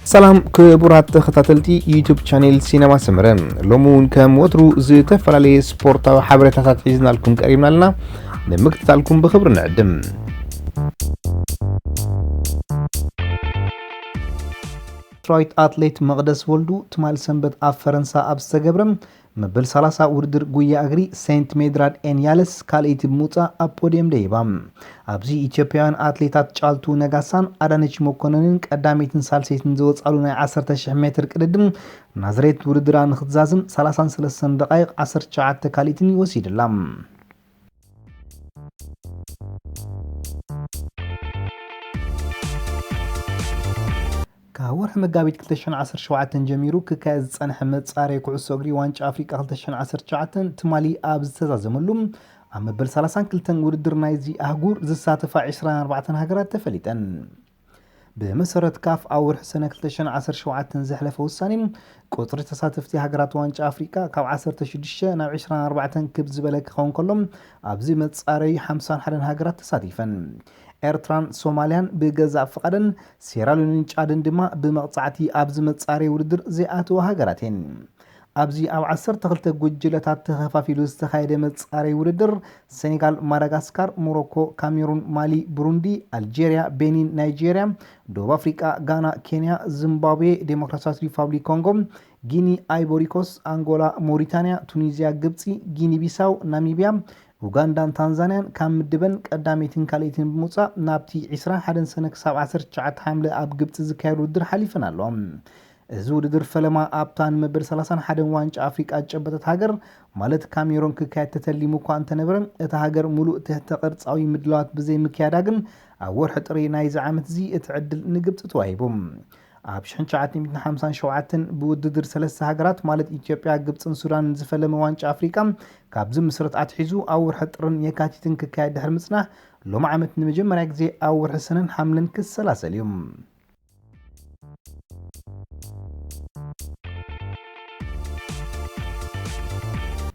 ሰላም ክቡራት ተኸታተልቲ ዩቱብ ቻኔል ሲነማ ሰመረ፣ ሎሚ እውን ከም ወትሩ ዝተፈላለየ ስፖርታዊ ሓበሬታታት ሒዝናልኩም ቀሪብና ኣለና። ንምክትታልኩም ብኽብሪ ንዕድም። ኤርትራዊት ኣትሌት መቕደስ ወልዱ ትማሊ ሰንበት ኣብ ፈረንሳ ኣብ ዝተገብረ መበል ሰላሳ ውድድር ጉያ እግሪ ሴንት ሜድራድ ኤን ያለስ ካልኣይቲ ብምውጻእ ኣብ ፖድየም ደይባ። ኣብዚ ኢትዮጵያውያን ኣትሌታት ጫልቱ ነጋሳን ኣዳነች መኮነንን ቀዳመይትን ሳልሰይትን ዝወጻሉ ናይ ዓሰርተ ሽሕ ሜትር ቅድድም ናዝሬት ውድድራ ንክትዛዝም ሰላሳን ሰለስተን ደቃይቕ ዓሰርተ ትሽዓተ ካልኢትን ወሲድላ። ካብ ወርሒ መጋቢት ክልተ ሽሕን ዓሰርተ ሸውዓተን ጀሚሩ ክካየድ ዝጸንሐ መጻረዪ ኩዕሶ እግሪ ዋንጫ ኣፍሪቃ ክልተ ሽሕን ዓሰርተ ትሽዓተን ትማሊ ኣብ ዝተዛዘመሉ፣ ኣብ መበል ሰላሳን ክልተን ውድድር ናይዚ ኣህጉር ዝሳተፋ ዕስራን ኣርባዕተን ሃገራት ተፈሊጠን። ብመሰረት ካፍ ኣብ ወርሒ ሰነ ክልተ ሽሕን ዓሰርተ ሸውዓተን ዘሕለፈ ውሳኔ፣ ቁጽሪ ተሳተፍቲ ሃገራት ዋንጫ ኣፍሪቃ ካብ ዓሰርተ ሽዱሽተ ናብ ዕስራን ኣርባዕተን ክብ ዝበለ ክኸውን ከሎ፣ ኣብዚ መጻረዪ ሓምሳን ሓደን ሃገራት ተሳቲፈን። ኤርትራን ሶማልያን ብገዛእ ፍቓደን፣ ሴራልዮንን ጫድን ድማ ብመቕጻዕቲ ኣብዚ መጻረዪ ውድድር ዘይኣተዋ ሃገራት እየን። ኣብዚ ኣብ ዓሰርተ ክልተ ጉጅለታት ተኸፋፊሉ ዝተኻየደ መጻረዪ ውድድር፣ ሴኔጋል፣ ማዳጋስካር፣ ሞሮኮ፣ ካሜሩን፣ ማሊ፣ ብሩንዲ፣ ኣልጄርያ፣ ቤኒን፣ ናይጄርያ፣ ደቡብ ኣፍሪቃ፣ ጋና፣ ኬንያ፣ ዚምባብዌ፣ ዴሞክራሲያዊት ሪፓብሊክ ኮንጎ፣ ጊኒ፣ ኣይቮሪኮስ፣ ኣንጎላ፣ ሞሪታንያ፣ ቱኒዝያ፣ ግብጺ፣ ጊኒ ቢሳው፣ ናሚብያ፣ ኡጋንዳን ታንዛንያን ካብ ምድበን ቀዳመይትን ካልኣይትን ብምውጻእ ናብቲ ዕስራን ሓደን ሰነ ክሳብ ዓሰርተ ትሽዓተ ሓምለ ኣብ ግብጺ ዝካየድ ውድድር ሓሊፈን ኣለዋ። እዚ ውድድር ፈለማ ኣብታ ንመበል ሰላሳን ሓደን ዋንጫ ኣፍሪቃ ዝጨበጠት ሃገር ማለት ካሜሮን ክካየድ ተተሊሙ እኳ እንተነበረ፣ እታ ሃገር ሙሉእ ትሕተ ቅርጻዊ ምድላዋት ብዘይምክያዳ ግን ኣብ ወርሒ ጥሪ ናይዚ ዓመት እዚ እቲ ዕድል ንግብጺ ተዋሂቡ። ኣብ ሽሕን ትሽዓተ ሚእትን ሓምሳን ሸውዓተን ብውድድር ሰለስተ ሃገራት ማለት ኢትዮጵያ፣ ግብጽን ሱዳንን ዝፈለመ ዋንጫ ኣፍሪቃ ካብ ዝምስረት ኣትሒዙ ኣብ ወርሒ ጥርን የካቲትን ክካየድ ድሕሪ ምጽናሕ፣ ሎሚ ዓመት ንመጀመርያ ግዜ ኣብ ወርሒ ሰነን ሓምለን ክሰላሰል እዩ።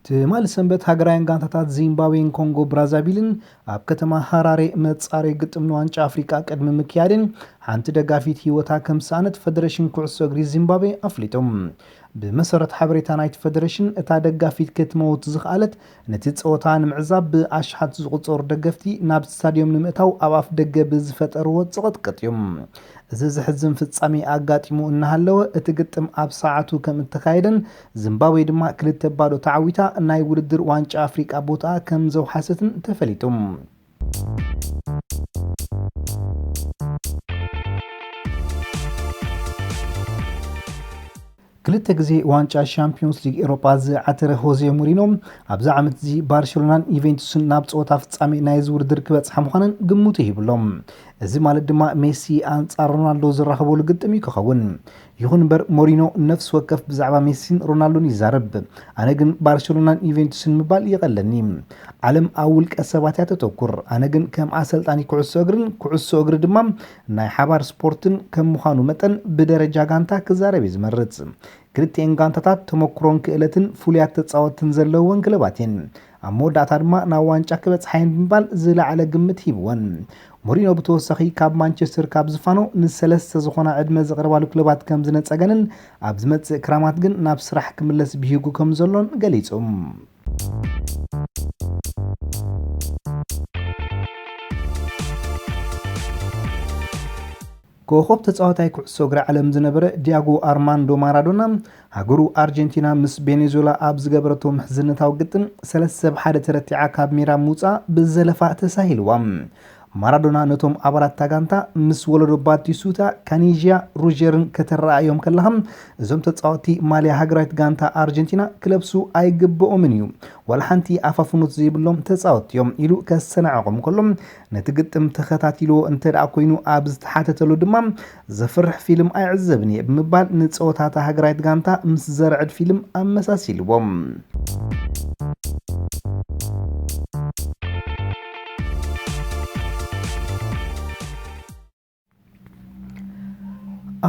ትማሊ ሰንበት ሃገራውያን ጋንታታት ዚምባብዌን ኮንጎ ብራዛቪልን ኣብ ከተማ ሃራሬ መጻረዪ ግጥም ንዋንጫ ኣፍሪቃ ቅድሚ ምክያድን ሓንቲ ደጋፊት ህይወታ ከም ዝሰኣነት ፈደረሽን ኩዕሶ እግሪ ዚምባብዌ ኣፍሊጡ። ብመሰረት ሓበሬታ ናይቲ ፈደረሽን፣ እታ ደጋፊት ክትመውት ዝኸኣለት ነቲ ጸወታ ንምዕዛብ ብኣሽሓት ዝቑጸሩ ደገፍቲ ናብ ስታድዮም ንምእታው ኣብ ኣፍ ደገ ብዝፈጠርዎ ጽቕጥቅጥ እዩ። እዚ ዘሕዝን ፍጻሜ ኣጋጢሙ እናሃለወ፣ እቲ ግጥም ኣብ ሰዓቱ ከም እተኻየደን ዚምባብዌ ድማ ክልተ ባዶ ተዓዊታ ናይ ውድድር ዋንጫ ኣፍሪቃ ቦታኣ ከም ዘውሓሰትን ተፈሊጡ። ክልተ ግዜ ዋንጫ ሻምፒዮንስ ሊግ ኤውሮጳ ዝዓተረ ሆዜ ሞሪኖ፣ ኣብዚ ዓመት እዚ ባርሴሎናን ዩቬንቱስን ናብ ጸወታ ፍጻሜ ናይዚ ውድድር ክበጽሓ ምዃነን ግምቱ ሂብሎም። እዚ ማለት ድማ ሜሲ ኣንጻር ሮናልዶ ዝራኸበሉ ግጥም እዩ ክኸውን። ይኹን እምበር ሞሪኖ ነፍሲ ወከፍ ብዛዕባ ሜሲን ሮናልዶን ይዛረብ። ኣነ ግን ባርሴሎናን ዩቬንቱስን ምባል ይቐለኒ። ዓለም ኣብ ውልቀ ሰባት እያ ተተኩር። ኣነ ግን ከም ኣሰልጣኒ ኩዕሶ እግርን ኩዕሶ እግሪ ድማ ናይ ሓባር ስፖርትን ከም ምዃኑ መጠን ብደረጃ ጋንታ ክዛረብ እየ ዝመርጽ። ክልቲኤን ጋንታታት ተመኩሮን ክእለትን ፍሉያት ተጻወትትን ዘለወን ክለባት እየን። ኣብ መወዳእታ ድማ ናብ ዋንጫ ክበጽሓ እየን ብምባል ዝለዓለ ግምት ሂብወን። ሞሪኖ ብተወሳኺ ካብ ማንቸስተር ካብ ዝፋኖ ንሰለስተ ዝኾና ዕድመ ዘቕረባሉ ክለባት ከም ዝነጸገንን ኣብ ዝመጽእ ክራማት ግን ናብ ስራሕ ክምለስ ብሂጉ ከም ዘሎን ገሊጹ። ኮኾብ ተጻዋታይ ኩዕሶ እግሪ ዓለም ዝነበረ ዲያጎ ኣርማንዶ ማራዶና፣ ሃገሩ ኣርጀንቲና ምስ ቬኔዙዌላ ኣብ ዝገበረቶ ምሕዝነታዊ ግጥም ሰለስተ ብ ሓደ ተረቲዓ ካብ ሜዳ ምውጻእ ብዘለፋ ተሳሂልዋ። ማራዶና ነቶም ኣባላት እታ ጋንታ ምስ ወለዶ ባቲስቱታ፣ ካኒዥያ፣ ሩጀርን ከተረኣዮም ከለኻ፣ እዞም ተጻወትቲ ማልያ ሃገራዊት ጋንታ ኣርጀንቲና ክለብሱ ኣይግብኦምን እዩ፣ ዋላ ሓንቲ ኣፋፍኖት ዘይብሎም ተጻወትቲ እዮም ኢሉ ከሰናዕቖም ከሎ፣ ነቲ ግጥም ተኸታቲልዎ እንተ ደኣ ኮይኑ ኣብ ዝተሓተተሉ ድማ፣ ዘፍርሕ ፊልም ኣይዕዘብን እየ ብምባል ንጸወታታ ሃገራዊት ጋንታ ምስ ዘርዕድ ፊልም ኣመሳሲልዎ።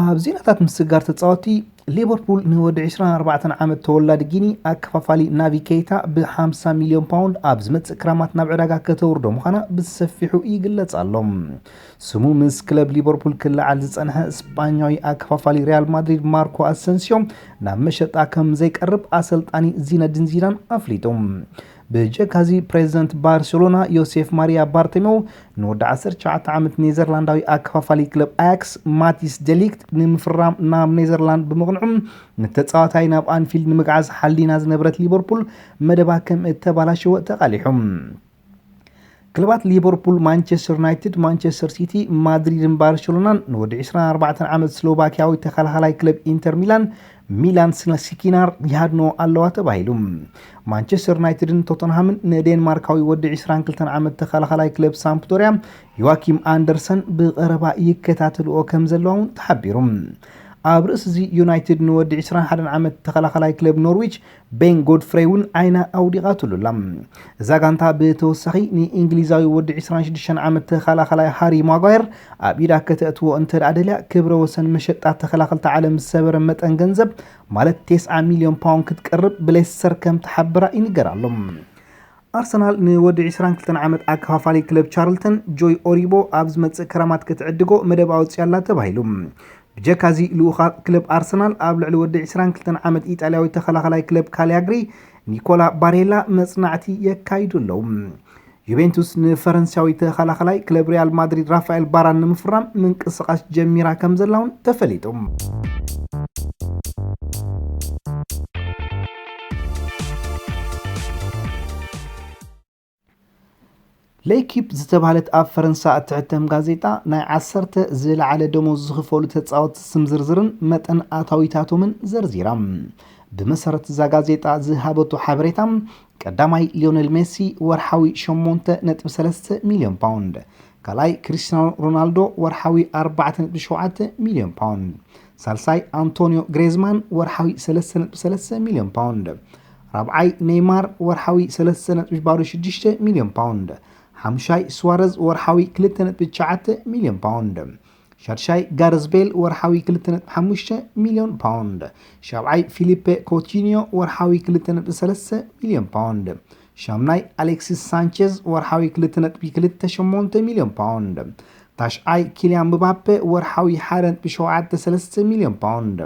ኣብ ዜናታት ምስግጋር ተጻወትቲ፣ ሊቨርፑል ንወዲ ዕስራን ኣርባዕተን ዓመት ተወላዲ ጊኒ ኣከፋፋሊ ናቪ ኬይታ ብ ሓምሳ ሚልዮን ፓውንድ ኣብ ዝመጽእ ክራማት ናብ ዕዳጋ ከተውርዶ ምዃና ብሰፊሑ ይግለጽ ኣሎ። ስሙ ምስ ክለብ ሊቨርፑል ክለዓል ዝጸንሐ ስጳኛዊ ኣከፋፋሊ ሪያል ማድሪድ ማርኮ ኣሰንሲዮ ናብ መሸጣ ከም ዘይቀርብ ኣሰልጣኒ ዚነዲን ዚዳን ኣፍሊጡ። ብጀካዚ ፕሬዚደንት ባርሴሎና ዮሴፍ ማሪያ ባርቶሜው ንወዲ ዓሰርተ ትሽዓተ ዓመት ኔዘርላንዳዊ ኣከፋፋሊ ክለብ ኣያክስ ማቲስ ደሊክት ንምፍራም ናብ ኔዘርላንድ ብምቕንዑ፣ ንተጻዋታይ ናብ ኣንፊልድ ንምግዓዝ ሓሊና ዝነበረት ሊቨርፑል መደባ ከም እተባላሸወ ተቓሊሑ። ክለባት ሊቨርፑል፣ ማንቸስተር ዩናይትድ፣ ማንቸስተር ሲቲ፣ ማድሪድን ባርሴሎናን ንወዲ ዕስራን ኣርባዕተን ዓመት ስሎቫኪያዊ ተኸላኻላይ ክለብ ኢንተር ሚላን ሚላን ስክሪኒያር ይሃድንኦ ኣለዋ ተባሂሉ። ማንቸስተር ዩናይትድን ቶተንሃምን ንዴንማርካዊ ወዲ ዕስራን ክልተን ዓመት ተኸላኻላይ ክለብ ሳምፕዶርያ ዮዋኪም ኣንደርሰን ብቐረባ ይከታተልኦ ከም ዘለዋ እውን ተሓቢሩ። ኣብ ርእሲ እዚ፣ ዩናይትድ ንወዲ ዕስራን ሓደን ዓመት ተኸላኻላይ ክለብ ኖርዊች ቤን ጎድፍሬይ እውን ዓይና ኣውዲቓትሉ ኣላ። እዛ ጋንታ ብተወሳኺ ንእንግሊዛዊ ወዲ ዕስራን ሽዱሽተን ዓመት ተኸላኻላይ ሃሪ ማጓየር ኣብ ኢዳ ከተእትዎ እንተ ደኣ ደልያ፣ ክብረ ወሰን መሸጣ ተኸላኸልቲ ዓለም ዝሰበረ መጠን ገንዘብ፣ ማለት ተስዓ ሚልዮን ፓውንድ ክትቀርብ ብሌስተር ከም ትሓብራ ይንገር ኣሎ። ኣርሰናል ንወዲ ዕስራን ክልተን ዓመት ኣከፋፋሊ ክለብ ቻርልተን ጆይ ኦሪቦ ኣብ ዝመጽእ ክረማት ክትዕድጎ መደብ ኣውጺኣ ኣላ ተባሂሉ። ብጀካዚ፣ ልኡኻት ክለብ ኣርሰናል ኣብ ልዕሊ ወዲ ዕስራን ክልተን ዓመት ኢጣልያዊ ተኸላኻላይ ክለብ ካሊያግሪ ኒኮላ ባሬላ መጽናዕቲ የካይዱ ኣለዉ። ዩቬንቱስ ንፈረንሳዊ ተኸላኻላይ ክለብ ሪያል ማድሪድ ራፋኤል ባራን ንምፍራም ምንቅስቓስ ጀሚራ ከም ዘላ እውን ተፈሊጡ። ሌኪፕ ዝተባህለት ኣብ ፈረንሳ እትሕተም ጋዜጣ፣ ናይ ዓሰርተ ዝለዓለ ደሞዝ ዝኽፈሉ ተጻወትቲ ስም ዝርዝርን መጠን ኣታዊታቶምን ዘርዚራ። ብመሰረት እዛ ጋዜጣ ዝሃበቶ ሓበሬታ፣ ቀዳማይ ሊዮኔል ሜሲ ወርሓዊ ሸሞንተ ነጥቢ ሰለስተ ሚልዮን ፓውንድ፣ ካልኣይ ክሪስቲያኖ ሮናልዶ ወርሓዊ ኣርባዕተ ነጥቢ ሸውዓተ ሚልዮን ፓውንድ፣ ሳልሳይ ኣንቶኒዮ ግሬዝማን ወርሓዊ ሰለስተ ነጥቢ ሰለስተ ሚልዮን ፓውንድ፣ ራብዓይ ኔይማር ወርሓዊ ሰለስተ ነጥቢ ባዶ ሽዱሽተ ሚልዮን ፓውንድ፣ ሓሙሻይ ስዋረዝ ወርሓዊ ክልተ ነጥቢ ትሽዓተ ሚልዮን ፓውንድ፣ ሻድሻይ ጋረዝ ቤል ወርሓዊ ክልተ ነጥቢ ሓሙሽተ ሚልዮን ፓውንድ፣ ሻብዓይ ፊሊፔ ኮቲኒዮ ወርሓዊ ክልተ ነጥቢ ሰለስተ ሚልዮን ፓውንድ፣ ሻምናይ ኣሌክሲስ ሳንቼዝ ወርሓዊ ክልተ ነጥቢ ክልተ ሸሞንተ ሚልዮን ፓውንድ፣ ታሽዓይ ኪልያን ምባፔ ወርሓዊ ሓደ ነጥቢ ሸውዓተ ሰለስተ ሚልዮን ፓውንድ፣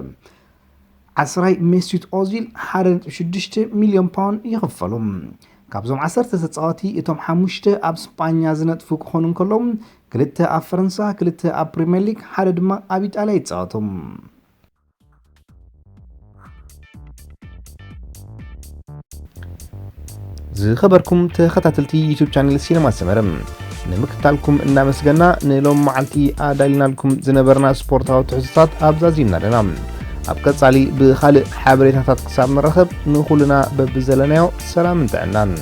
ዓስራይ ሜሱት ኦዚል ሓደ ነጥቢ ሽዱሽተ ሚልዮን ፓውንድ ይኽፈሉ። ካብዞም ዓሰርተ ተጻወቲ፣ እቶም ሓሙሽተ ኣብ ስጳኛ ዝነጥፉ ክኾኑ እንከለዉ፣ ክልተ ኣብ ፈረንሳ፣ ክልተ ኣብ ፕሪምየር ሊግ፣ ሓደ ድማ ኣብ ኢጣልያ ይጻወቱ። ዝኸበርኩም ተኸታተልቲ ዩቱብ ቻነል ሲነማ ሰመረ፣ ንምክትታልኩም እናመስገና፣ ንሎም መዓልቲ ኣዳሊናልኩም ዝነበርና ስፖርታዊ ትሕዝቶታት ኣብዛዚምና ኣለና። ኣብ ቀጻሊ ብኻልእ ሓበሬታታት ክሳብ ንራኸብ፣ ንኹልና በብዘለናዮ ሰላምን ጥዕናን።